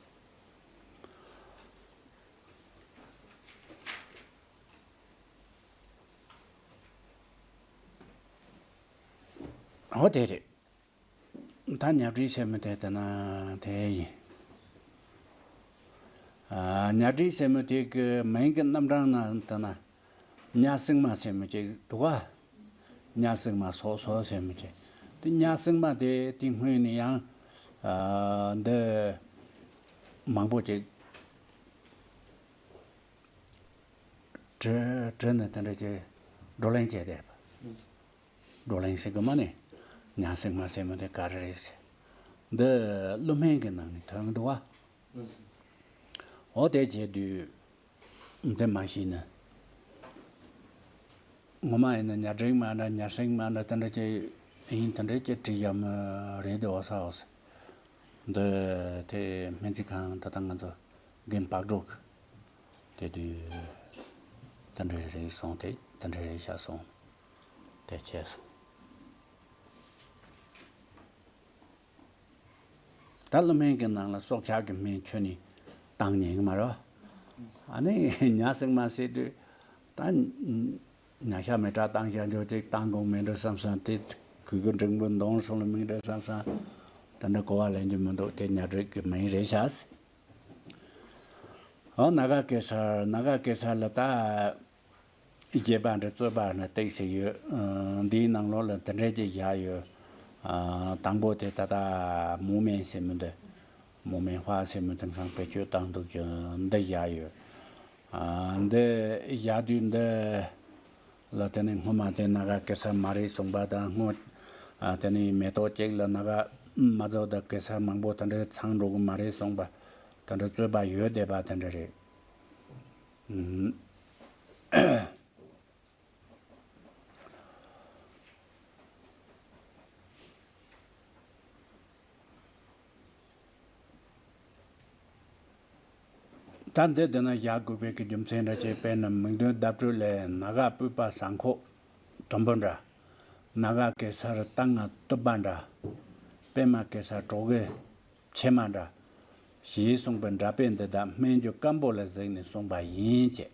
འོ་དེ་རེད། ད་ཉ་བྲིས་ཟེར་མི་དེ་དེ་ན་དེ་ཡིན། ཨ། ཉ་བྲིས་ཟེར་མི་དེ་གི་མིང་གི་རྣམ་གྲངས་ན་དེ་ན་ཉ་སྲིང་མ་ཟེར་མི་ཅིག་འདུག་ག་ཉ་སྲིང་མ་སོག་སོག་ཟེར་མི་ཅིག་དེ་ཉ་སྲིང་མ་དེ་དེ་སྔོན་ནས་ཡང་། ཨ། འདི་མང་པོ་ཅིག་བྲི་བྲི་ནས་དེ་འདྲ་ཅིག་བགྲོ་གླེང་བྱས་ཏེ། བགྲོ་གླེང་ཟེར་གི་མ་ནི། ཉ་སྲིང་མ་ཟེར་མི་དེ་ག་རེ་རེད་ཟེར། འདི་ཀླུ་སྨན་གྱི་ནང་ནས་ཐོན་གི་འདུག་བ། འོ་དེ་བྱས་དུས། འདི་མ་ཤེས་ན། ངོ་མ་ཡིན་ན་ཉ་སྲིང་མ་འདྲ་ཉ་སྲིང་མ་འདྲ་དེ་འདྲ་ཅིག་ཡིན་དེ་འདྲ་ཅིག་བྲིས་ཡ་མི་རེད་དེ་འོ་ས་འོ་ས། འདི་དེ་སྨན་རྩིས་ཁང་ད་ལྟ་ང་ཚོ་རྒན་པགས་གྲོག་དེ་དུས་དེ་འདྲ་རེད་སོང་དེ་དེ་འདྲ་རེད་ཤག་སོང་། དེ་བྱས་སོང་། ད་ཀླུ་སྨན་གྱི་ནང་ལ་སྲོག་ཆགས་ཀྱི་སྨན་ཁྱོན་ནས་བཏང་ཉན་གྱི་མ་རེད། ཨ་ནི་ཉ་སྲིང་མ་ཟེར་དུས་ད་ཉ་ཤ་མེ་སྲེག་བཏང་བཞག་འཇོག་ཅིག་བཏང་དགོས་མེད་འགྲོ་བསམ་བསམ་དེ་གོས་གི་འབྲིང་པོ་འདོང་སོང་ལ་མིན་འགྲོ་བསམ་བསམ་ད་འདྲ་གོ་བ་ལེན་རྒྱུ་མི་འདུག་དེ་ཉ་སྲིང་གི་མིང་རེད་ཤག་ཨོ་ན་ག་གེ་སར་ན་ག་གེ་སར་ལ་ད། བཞེད་པ་འདྲ་རྩོད་པ་འདྲ་བཏེགས་ཟེར་ཡོད། ཨ། འདིའི་ནང་ལོགས་ལ་འདི་འདྲས་ཅིག་བཞག་ཡོད། ཨ། དང་པོ་དེ་ད་ལྟ་མུ་མེན་ཟེར་མི་འདི། མུ་མེན་ཧྭ་ཟེར་མི་དེང་སང་བེད་སྤྱོད་བཏང་འདུག་ཅིང་འདི་བཞག་ཡོད། ཨ། འདི་བཞག་དུས་འདི་ལ་དེ་ནས་སྔོན་མ་དེ་ན་ག་གེ་སར་མ་རེད་གསུངས་པ་དང་སྔོན། ཨ། དེ་ནས་མེ་ཏོག་གཅིག་ལ་ན་ག་མ་རྫོགས་དང་གེ་སར་མང་པོ་དེ་འདྲས་ཚང་འགྲོ་གི་མ་རེད་གསུངས་པ། དེ་འདྲ་རྩོད་པ་ཡོད་བསྡད་པ་དེ་འདྲ་རེད། ཨུམ། ད་འདི་འདི་ན་བཞག་དགོས་པའི་གི་རྒྱུ་མཚན་འདྲ་ཅིག་དཔེར་ན་མིང་དོན་བརྡ་སྤྲོད་ལས་ན་ག་སྤོས་པ་ཟངས་ཁོག་དུམ་བུ་འདྲ། ན་ག་གེ་སར་རྟ་རྔ་གཏུབ་པ་འདྲ། པད་མ་གེ་སར་གྲོགས་ཀྱི་ཕྱེ་མ་འདྲ། ཞེས་གསུངས་པའི་འདྲ་དཔེ་འདི་དག་སྨན་གྱི་སྐམ་པོ་ལ་གཟིགས་ནས་གསུངས་པ་ཡིན་ཅེས།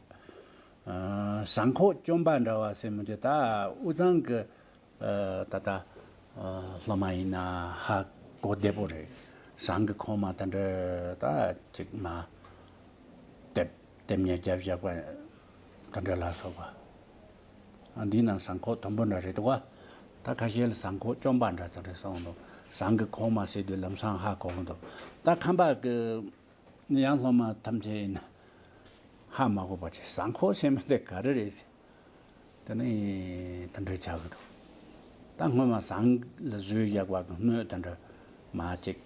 ཨ། ཟངས་ཁོག་བཅོམ་པ་འདྲ་བ་ཟེར་མི་དེ་ད་དབུས་གཙང་གི། ཨ། ད་ལྟ། ཨ། སློབ་མ་ཡིན་ན་ཧ་གོ་བདེ་པོ་རེད། ཟངས་ཀྱི་ཁོག་མ་དེ་འདྲ་ད་ཅིག་མ། ལྟེབ་ལྟེབ་ཉེར་བརྒྱད་བཞག་པ་དེ་འདྲ་ལ་སོགས་པ། ཨ། འདི་ན་ཟངས་ཁོག་དུམ་བུ་འདྲ་རེད་འདུག་བ། ད་ཁ་ཤས་ལ་ཟངས་ཁོག་བཅོམ་པ་འདྲ་དེ་འདྲ་གསུངས་འདུག་ཟངས་ཀྱི་ཁོག་མ་ཟེར་དུས་ལམ་སང་ཧ་གོ་གི་འདུག་ད་ཁམས་པ་གི་ཡང་སློབ་མ་ཐམས་ཅད་ཡིན་ན་ཧ་མ་གོ་བ་བྱས་ཟངས་ཁོག་ཟེར་མི་དེ་ག་རེ་རེད་ཟེར། དེ་ནི་དེ་འདྲ་ཆགས་ཀྱི་འདུག་ད་སྔོན་མ་ཟངས་ལ་བཟོས་བཞག་པ་གི་སྣོད་དེ་འདྲ་མ་ཅིག་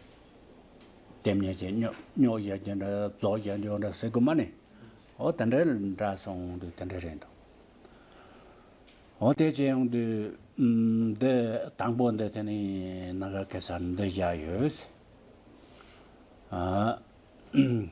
ལྟེབ་ཉེར་བརྒྱད་སྙོག་སྙོག་བཞག་རྒྱུ་འདྲ་རྫོགས་བཞག་རྒྱུ་འདྲ་ཟེར་དགོས་མ་ནི། འོ་དེ་འདྲ་འདྲ་སོང་དུས་དེ་འདྲ་རེད་འདུག་འོ་དེ་བྱས་ཡོང་དུས་ཨུམ། འདི་དང་པོ་འདི་དེ་ནི་ན་ག་གེ་སར་འདི་བཞག་ཡོད། ཨ།